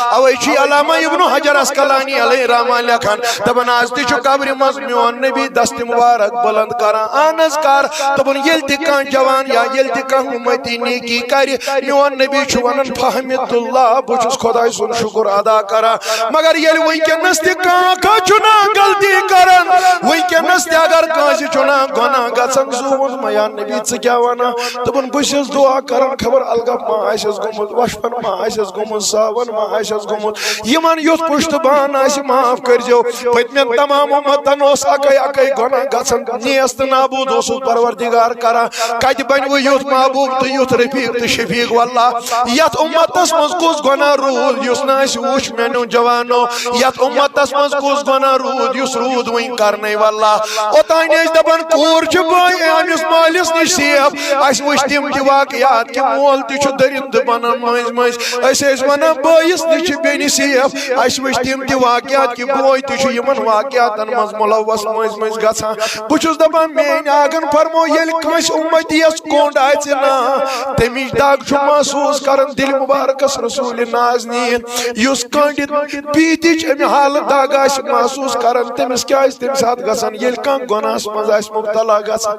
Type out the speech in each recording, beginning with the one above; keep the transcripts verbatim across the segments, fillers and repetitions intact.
اوے چھُ علامہ ابن حجر عسقلانی علیہ رحمہ لیکھان، دپان، از تہِ چھُ قبرِ منٛز میون نبی دست مبارک بلند کران۔ اہن حظ کر۔ دپان، ییٚلہِ تہِ کانٛہہ جوان یا ییٚلہِ تہِ کانٛہہ اُمتی نیکی کرِ، میون نبی چھُ ونان، فحمدت اللہ، بہٕ چھُس خداے سُنٛد شُکر ادا کران۔ مگر ییٚلہِ وٕنکیٚنس تہِ کانٛہہ کانٛہہ چھُنہ غلطی کران، وٕنکیٚنس تہِ اگر کٲنٛسہِ چھُنہ گۄناہ گژھان، زوٗوُن میا نبی، ژٕ کیٛاہ ونان؟ دپان، بہٕ چھُس دعا کران، خبر الگب ما آسٮ۪س گوٚمُت، وۄشپن ما آسٮ۪س گوٚمُت، ساون ما آسٮ۪س گوٚمُت۔ یِمن یُتھ پُشتہٕ بان آسہِ، معاف کٔرۍزیو۔ پٔتمٮ۪ن تمام اُمتن اوس اکے اکے گۄناہ گژھان، نیست نابود اوسُس پروردگار کران۔ کتہِ بنہِ وۄنۍ یُتھ محبوب تہٕ یُتھ رفیق تہٕ شفیق؟ واللہ، یتھ اُمتس منٛز کُس گۄناہ روٗد یُس نہٕ اَسہِ وُچھ، میانیو جوانو؟ یتھ اُمتس منٛز کُس گۄناہ روٗد یُس روٗد وُنہِ کرنے؟ واللہ، اوٚتانۍ ٲسۍ دپان، کوٗر چھِ بٲے أمِس مٲلِس نِش سیف۔ اَسہِ وٕچھ تِم تہِ واقعات کہِ مول تہِ چھُ دٔرِندٕ بنان مٔنٛزۍ مٔنٛزۍ۔ أسۍ ٲسۍ ونان، بٲیِس نِش چھِ بیٚنہِ سیف۔ اَسہِ وٕچھ تِم تہِ واقعات کہِ بوے تہِ چھُ یِمن واقعاتن منٛز مُلوث مٔنٛزۍ مٔنٛزۍ گژھان۔ بہٕ چھُس دپان، میٲنۍ آقن فرمو، ییٚلہِ کٲنٛسہِ اُمتی یس کونڈ آسہِ نا، تمِچ دگ چھُ محسوٗس کران دِلہِ مُبارکس رسول نازنیٖن۔ یُس کٲنٛڈِتھ پیٖتِچ امہِ حالہٕ دگ آسہِ محسوٗس کران، تٔمِس کیٛاہ آسہِ تمہِ ساتہٕ گژھان، ییٚلہِ کانٛہہ گۄناہس منٛز آسہِ مبتلا گژھان؟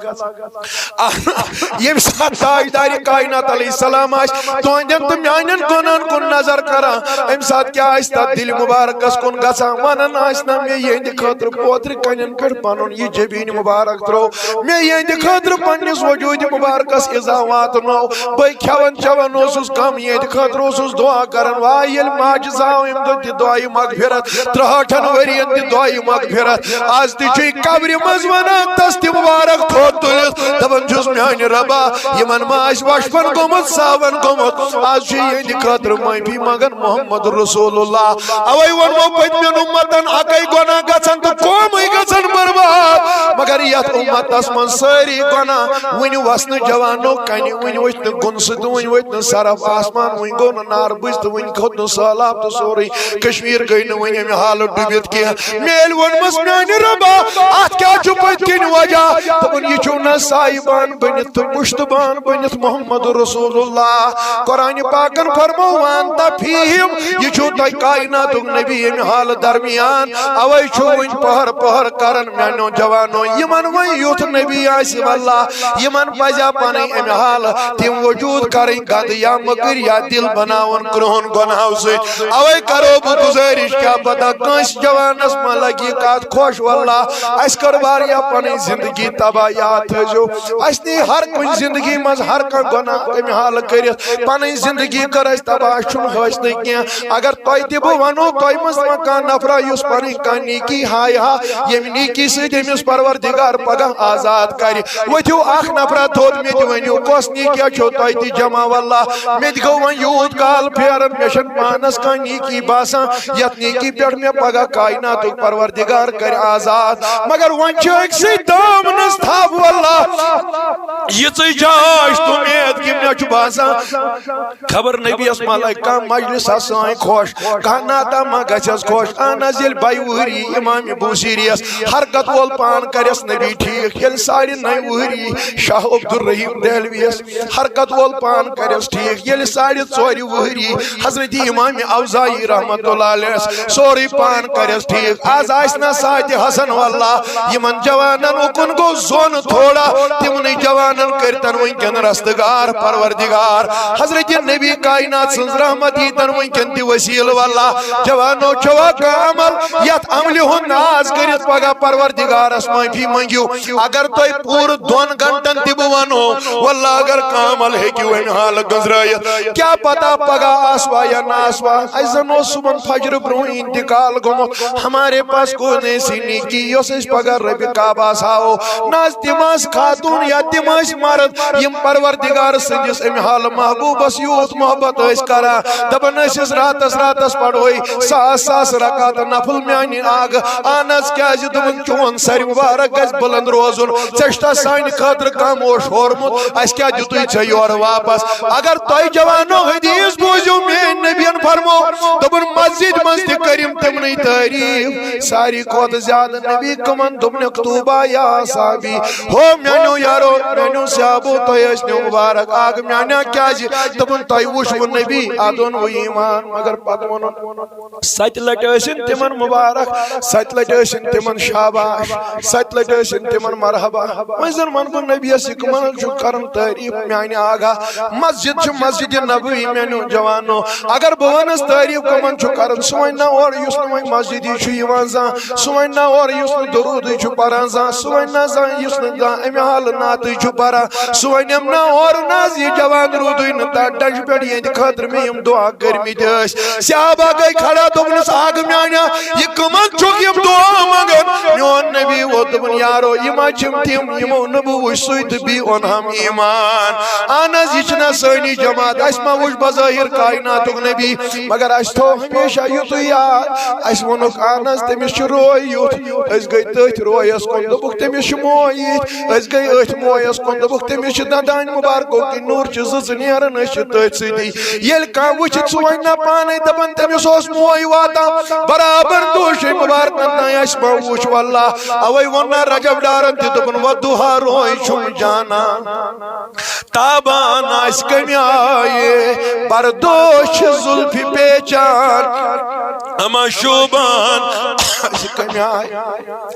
ییٚمہِ ساتہٕ تاجدارِ کائنات علیہ السلام آسہِ تُہنٛدٮ۪ن تہٕ میانٮ۪ن گۄناہن کُن نظر کران، امہِ ساتہٕ کیٛاہ آسہِ تتھ دِلہِ مُبارکس کُن گژھان؟ ونان آسہِ نا، مےٚ یِہنٛدِ خٲطرٕ پوترِ کنٮ۪ن پٮ۪ٹھ پنُن یہِ جبیٖن مُبارک ترٛوو، مےٚ یِہنٛدِ خٲطرٕ پننِس وجوٗدِ مُبارکس ایٖزا واتنوو۔ بہٕ کھٮ۪وان چٮ۪وان اوسُس کم، یِہنٛدِ خٲطرٕ اوسُس دعا کران۔ واے، ییٚلہِ ماجہِ زاو امہِ دۄہ تہِ دعایہِ مغفرت، ترٛہٲٹھن ؤرین تہِ دعایہِ مغفرت۔ از تہِ چھُ قبرِ منٛز ونان، دست مبارک تھوٚد تُلِتھ، دپان چھُس، میانہِ ربا، یِمن ما آسہِ وۄشپن گوٚمُت، ساون گوٚمُت؟ از چھُ یِہنٛدِ خٲطرٕ معٲفی منگان محمد رسول اللہ۔ اوے ووٚنمو پٔتمٮ۪ن اُمتن، اکے گۄناہ گژھن تہٕ قومٕے گژھن برباد، مگر یتھ اُمتس منٛز سٲری گۄناہ وُنہِ وسنہٕ جوانو کنہِ، وُنہِ ؤتھۍ نہٕ گُنسہٕ تہٕ وُنہِ ؤتھۍ نہٕ سرف آسمان، وُنہِ گوٚو نہٕ نار بٕج تہٕ وُنہِ کھوٚت نہٕ سہلاب تہٕ سورُے کشمیر گٔے نہٕ وُنہِ امہِ حالہٕ ڈُبِتھ کینٛہہ۔ مےٚ ییٚلہِ ووٚنمس، میانہِ ربا، اتھ کیٛاہ چھُ پٔتۍ کِنۍ وجہ؟ دوٚپُن، یہِ چھُو نہ سایبان بٔنِتھ تہٕ پُشتبان بٔنِتھ محمد رسول اللہ۔ قرآن پاکن فرمو، وانت فیہم، یہِ چھُو تۄہہِ کائناتُک نبی ییٚمہِ حالہٕ درمیان۔ اوے چھُو وُنہِ پہر پہر کران میانیو جوانو، یِمن وۄنۍ یُتھ نبی آسہِ واللہ، یِمن پزِ ہا پنٕنۍ امہِ حالہٕ تِم وجود کرٕنۍ گنٛدٕ یا مٔکٕرۍ یا دِل بناوُن کرٛہُن گۄناہو سۭتۍ۔ اوے کرو بہٕ گُزٲرِش، کیٛاہ پتہ کٲنٛسہِ جوانس ما لگہِ یہِ کتھ خۄش، واللہ اسہِ کٔر واریاہ پنٕنۍ زندگی تباہ۔ یاد تھٲیزیو، اسہِ نی ہر کُنہِ زندگی منٛز ہر کانٛہہ گۄناہ امہِ حالہٕ کٔرِتھ۔ پنٕنۍ زندگی کٔر اسہِ تباہ، اسہِ چھُنہٕ حٲصلٕے کینٛہہ۔ اگر تۄہہِ تہِ بہٕ ونو، تۄہہِ منٛز ما کانٛہہ نفرا یُس پنٕنۍ کانٛہہ نیکی ہایہِ ہا، ییٚمہِ نیکی سۭتۍ أمِس پروردگار پگاہ آزاد کرِ؟ ؤتھِو اکھ نفرا تھوٚد، مےٚ تہِ ؤنِو، کۄس نیکیا چھو تۄہہِ تہِ جمع؟ واللہ مےٚ تہِ گوٚو وۄنۍ یوٗت کال پھیران، مےٚ چھَنہٕ پانس کانٛہہ نیکی باسان، یتھ نیکی پٮ۪ٹھ مےٚ پگاہ کائناتُک پروردگار کرِ آزاد۔ مگر وۄنۍ چھِ أکسٕے دامنس تھپھ، واللہ یِژٕے جاے چھِ اُمید کہِ مےٚ چھُ باسان خبر نبیَس ما لگہِ کانٛہہ مجلس آسہِ سٲنۍ خۄش، کانٛہہ نعتا ما گژھٮ۪س خۄش۔ اہن حظ، ییٚلہِ بَیہِ وُہٕرۍ یی امام بوصیریَس، حرکت وول پان کرٮ۪س نبی ٹھیٖک۔ ییٚلہِ ساڑِ نَیہِ وُہٕرۍ یی شاہ عبدالرحیم دہلویَس، حرکت وول پان کرٮ۪س ٹھیٖک۔ ییٚلہِ ساڑِ ژورِ وُہٕرۍ یی حضرت امام اوزاعی رحمت اللہ علیہس، سورُے پان کرٮ۪س ٹھیٖک۔ از آسہِ نہ ساتہِ حسن واللہ، یِمن جوانن اُکُن گوٚو زوٚن تھوڑا، تِمنٕے جوانن کٔرتن وٕنکٮ۪ن رستگار پروردگار۔ حضرت نبی کائنات سٕنٛز رحمت ییٖتن وٕنکٮ۪ن تہِ وسیٖلہٕ واللہ۔ جوانو، چھوا کانٛہہ عمل یتھ عملہِ ہُنٛد ناز کٔرِتھ پگاہ پروردگارس معٲفی منٛگِو؟ اگر تۄہہِ پوٗرٕ دۄن گھنٹن تہِ بہٕ ونو، واللہ اگر کانٛہہ عمل ہیٚکِو امہِ حالہٕ گٔنٛزرٲیِتھ، کیٛاہ پتہ پگاہ آسوا یا نہ آسوا۔ اسہِ زن اوس صُبحن فجرٕ برونٛہہ انتقال گوٚمُت، ہمارے پاس کوئی ایسی نیکی یۄس أسۍ پگاہ ربِ کعبس ہاوو۔ نہ حظ تِم ٲسۍ خاتوٗن یا تِم ٲسۍ مرد، یِم پروردگار سٕنٛدِس امہِ حالہٕ محبوبس یوٗت محبت ٲسۍ کران، دپان ٲسِس، راتس راتس پرہوے ساس ساس رکعت نفل میانہِ آگہٕ۔ اہن حظ، کیازِ؟ دوٚپُن، چون سر مبارک گژھِ بلند روزُن، ژےٚ چھُتھا سانہِ خٲطرٕ کانٛہہ موش ہورمُت؟ اسہِ کیٛاہ دیُتُے ژےٚ یورٕ واپس؟ اگر تۄہہِ جوانو حدیث بوٗزِو، میٲنۍ نبین فرمو، دوٚپُن، مسجد منٛز تہِ کٔرِم تِمنٕے تعریف۔ ساروی کھۄتہٕ زیادٕ نبی کٕمن؟ دوٚپنکھ، طوبیٰ یا اصحابی، ہو میانیو یارو، میانیو صحابو، تۄہہِ ٲسۍ نِو مبارک آگہٕ میانیو۔ کیازِ؟ دوٚپُن، تۄہہِ وُچھوُ نبی، ادٕ اوٚنوُ ایمان۔ مگر پتہٕ ووٚنُن، ستہِ لٹہِ ٲسِن تِمن مبارک، ستہِ لٹہِ ٲسِن تِمن شاباش، ستہِ لٹہِ ٲسِن تِمن مرحبا۔ وۄنۍ زن ونہٕ بہٕ نبیس، یہِ کٕمن چھُ کران تعریف میانہِ آغا؟ مسجد چھِ مسجد نبوی میانیو جوانو۔ اگر بہٕ ونس تعریف کٕمن چھُ کران، سُہ ونہِ نہ اورٕ یُس نہٕ وۄنۍ مسجدی چھُ یِوان زانٛہہ، سُہ ونہِ نہ اورٕ یُس نہٕ درودٕے چھُ پران زانٛہہ، سُہ ونہِ نہ زانٛہہ یُس نہٕ زانٛہہ امہِ حالہٕ نعتٕے چھُ پران، سُہ ونٮ۪م نہ اورٕ نہ زِ یہِ جوان روٗدُے نہٕ تتھ ڈشہِ پٮ۪ٹھ ییٚتہِ خٲطرٕ مےٚ یِم دعا کٔرمٕتۍ ٲسۍ۔ صحابہ گٔے کھڑا، دوٚپنس، آغا میانیا، یہِ کٕمن چھُکھ یِم دعا منگان؟ میون نبی ووت، دوٚپُن، یارو، یِم ہا چھِم تِم، یِمو نہٕ بہٕ وُچھ سُے تہٕ بیٚیہِ اوٚنہم ایمان۔ اہن حظ، یہِ چھِنہ سٲنی جماعت، اَسہِ ما وُچھ بظٲہر کائناتُک نبی، مگر اَسہِ تھوٚو ہمیشہ یُتُے یاد۔ اَسہِ ووٚنُکھ، اہن حظ، تٔمِس چھُ روے یُتھ۔ أسۍ گٔے تٔتھۍ رویس کُن، دوٚپُکھ، تٔمِس چھِ موے یِتھ۔ أسۍ گٔے أتھۍ مویس کُن، دوٚپُکھ، تٔمِس چھِ دندانہِ مُبارکو کِنۍ نوٗرچہِ زٕژٕ نیران، أسۍ چھِ تٔتھۍ سۭتی۔ ییٚلہِ کانٛہہ وٕچھِ، سُہ وَنہِ نہ پانے، دَپان، تٔمِس اوس موے واتان برابر دوشے مُبارکن تام، اَسہِ ما وُچھ، واللہ۔ اَوَے ووٚن نہ رجب ڈارن تہِ، دوٚپُن، "وَدُہا روے چھُم جانان، تابان آسہِ کَمہِ آیہِ، بردوش چھِ زُلفہِ پیچان، اما شوٗبان آسہِ کَمہِ آیہِ۔"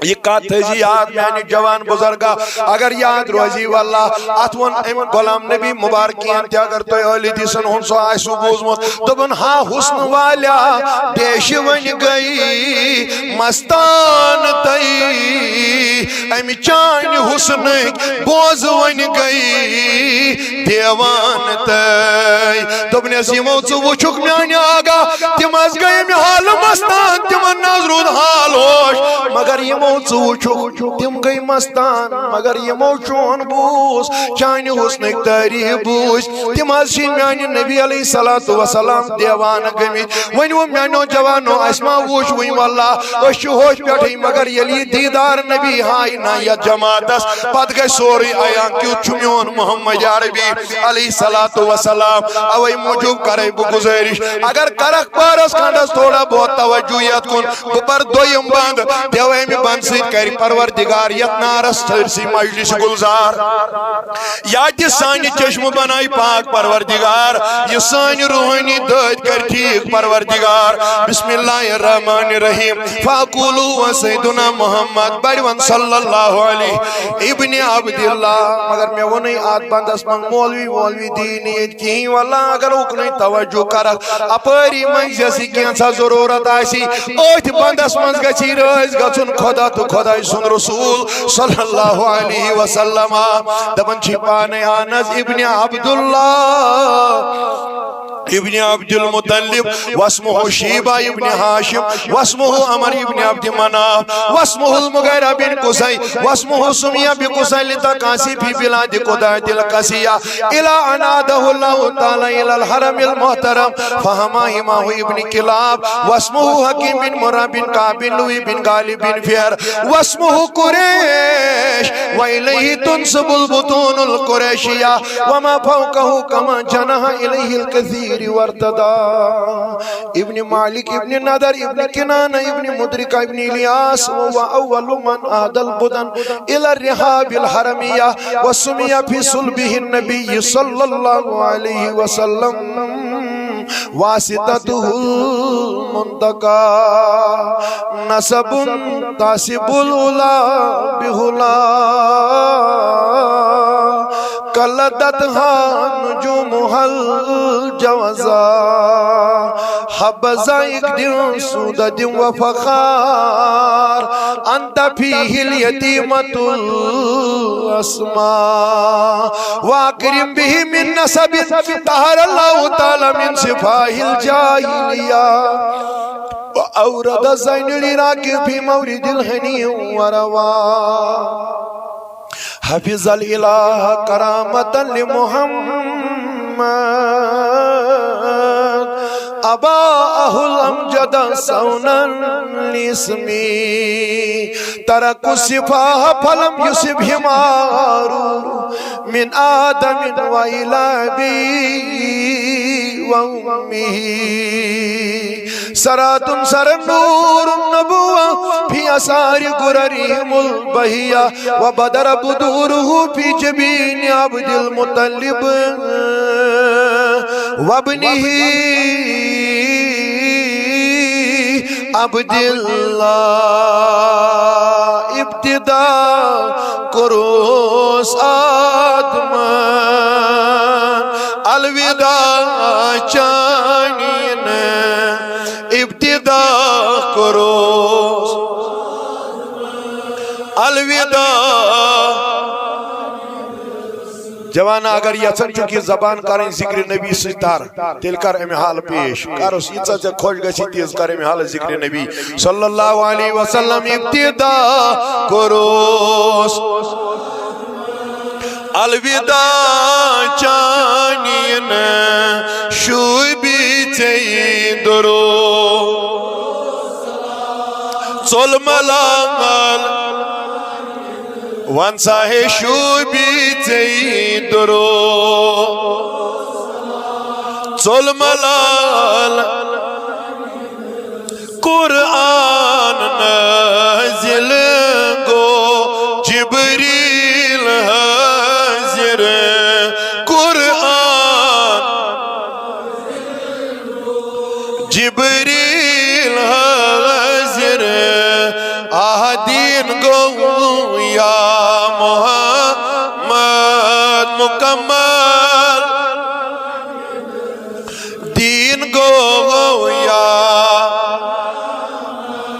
یہِ کتھ تھٲیزِ یاد میانہِ جوان بزرگا، اگر یاد روزی، واللہ۔ اتھ ووٚن أمۍ غلام نبی مبارکین تہِ، اگر تۄہہِ عٲلی دیٖسن ہُنٛد سُہ آسِوٕ بوٗزمُت، دوٚپُن، ہا حسن والیا، دیش وۄنۍ گٔیی مستان تٔی، امہِ چانہِ حسنٕکۍ بوز وۄنۍ گٔیی دیوان تٔے۔ دوٚپنس، یِمو ژٕ وُچھُکھ میانہِ آغا، تِم حظ گٔے امہِ حالہٕ مستان، تِمن نہ حظ روٗد حال ہوش، مگر یِمو ژٕ وُچھُکھ، تِم گٔے مستان، مگر یِمو چون بوٗز، چانہِ حسنٕکۍ تعریف بوٗز، تِم حظ چھِ میانہِ نبی علیہ الصلوۃ والسلام دیوانہٕ گٔمٕتۍ۔ وۄنۍ ووٚن میانیو جوانو، اسہِ ما وُچھ وُنہِ، واللہ، أسۍ چھِ ہوٚتھۍ پٮ۪ٹھٕے، مگر ییٚلہِ یہِ دیٖدار نبی ہاے نہ یتھ جماعتس، پتہٕ گژھِ سورُے عیان، کیُتھ چھُ میون محمد عربی علیہ الصلوۃ والسلام۔ اوے موٗجوٗب کرے بہٕ گُزٲرِش، اگر کرکھ پارس کھنڈس تھوڑا بہت توجہ یتھ کُن، بہٕ پرٕ دوٚیِم بند، دیوامہِ بند سۭتۍ کرِ پروردگار یتھ نارس سٲرسٕے مجلس گلزار۔ یا تہِ سانہِ چشمہٕ بنایہِ پاک پروردگار، یہِ سانہِ روحٲنی دٲدۍ کرِ ٹھیٖک پروردگار۔ بسم اللہ الرحمن الرحیم۔ فاقولو و سیدنا محمد بڑِ ون صلی اللہ علیہ ابن عبداللہ۔ مگر مےٚ ووٚنُے اتھ بندس منٛز مولوی وولوی دی نہٕ ییٚتہِ کِہیٖنۍ۔ واللہ اگر اُکنُے توجہ کرکھ، اپٲری منٛز یۄس یہِ کینٛژھا ضروٗرت آسہِ، أتھۍ بندس منٛز گژھِ یہِ رٲضۍ گژھُن خدا تہٕ خداے سُنٛد رسول صلی اللہ علیہ وسلم۔ دپان چھِ پانے انس ابن عبداللہ، ابن عبد المطلب، واسمه شیبہ ابن ہاشم، واسمه عمر ابن عبد مناف، واسمه المغیرہ بن قصی، واسمه سمیہ بقصی لتکاثی فی بلاد قداد القصیہ، الی ان عادہ اللہ تعالی الی الحرم المحترم، فحما حماه ابن کلاب، واسمه حکیم بن مرہ بن کعب بن لؤی بن غالب بن فہر، واسمه قریش، والیہ تنسب البطون القریشیہ، وما فوقه کما جنح الیہ الکثیر وارتدا۔ ابن مالک ابن نضر ابن کنانہ ابن مدرکہ ابن الیاس، وهو اول من اهدى البدن الى الرحاب الحرمیہ، وسمی فی صلبه النبی صلی اللہ علیہ وسلم، واسطته المنتقى، نسب تحسب العلا بعلا، قلدتها نجومها الجوزا، حبذا اقدم سعدة وفخار، انت فيه اليتيمة الاسمى، واكرم به من نسب طهر الله تعالى من سفاه الجاهلية، وأورد زين العراق في مورد الهني وروى، حفظ الإله كرامة لمحمد، أباءه الأمجد صونا لاسمه، تركوا السفاه فلم يصبهم عار من آدم وإلى أبيه وأمه. سرات سرى نور النبوة في أسار غررهم البهية، وبدر بدوره في جبين عبد المطلب وابنه. عبداللہ، ابتدا کوٚرُس آدمن، الوداع چانہِ نہٕ، ابتدا کوٚرُس، الوداع۔ جوانا، اگر یژھان چھُکھ یہِ زبان کرٕنۍ ذکر نبی سۭتۍ تر، تیٚلہِ کر امہِ حالہٕ پیش۔ کرُس ییٖژاہ ژےٚ خۄش گژھی، تیٖژ کر امہِ حالہٕ ذکر نبی صلی اللہ علیہ وسلم۔ ابتدا کوٚرُس الوداع چانہِ نہٕ، شوٗبی ژےٚ درو۔ ژوٚل ملال وَن سا ہے شوٗبی ژےٚ درو۔ ژوٚل ملال قرآن نازل گوٚو، جبریل حاضر۔ قرآن جبریل حاضر، آہ دین گوٚو یا محمد مکمل۔ دین گوٚو یا،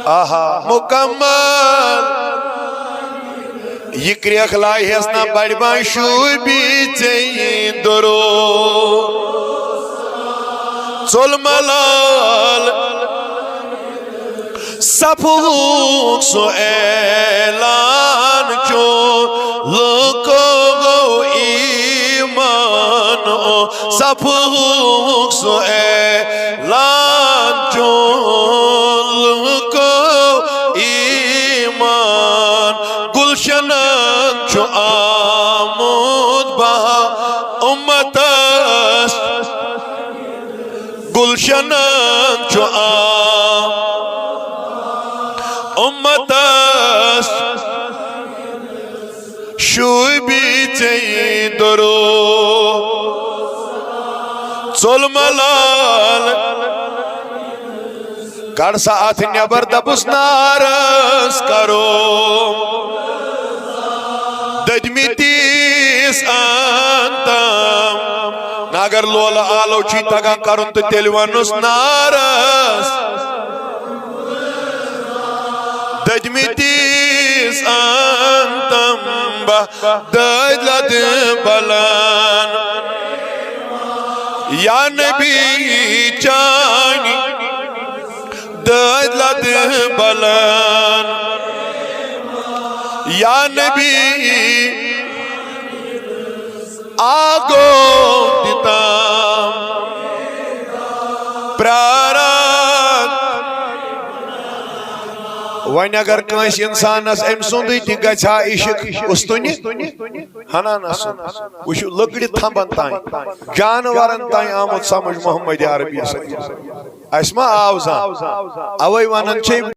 آہا، مکمل۔ یہِ کرٛیکھ لایہَس نہ بڑِ بانہِ شوٗبی ژےٚ درو۔ ژوٚل ملال صفوُک سُہ اعلان چون لوٗکو گوٚو ایمان۔ او صفوُک سُہ اعلان چون لوٗکو ایمان۔ گلشنن چھُ آمُت بہار اُمتس، گلشنن چھُ آمُت اُمتس۔ شوٗبی ژےٚ درو۔ ژوٚل ملال کڑ سا اتھ نٮ۪بر، دپُس نارس کرو دٔدمٕتِس انتم۔ نہ اگر لولہٕ آلو چھُے تگان کرُن تہٕ تیٚلہِ ونُس نارس دٔدمٕتِس انتم بہ دٲدۍ لدٕ بلان۔ یا نبی چانہِ دٲدۍ لدٕ بلان۔ یا نبی آ گوٚو تیوٗتاہ پراران۔ وۄنۍ اگر کٲنٛسہِ اِنسانس أمۍ سُنٛدٕے تہِ گژھِ ہا عشق اُستُنہِ، ہنا نہ سُنٛد۔ وٕچھِو، لٔکرِ تھمبن تام، جانورن تام آمُت سمجھ محمد عربی سۭتۍ۔ اَسہِ ما آو زانٛہہ؟ اوے ونان چھِ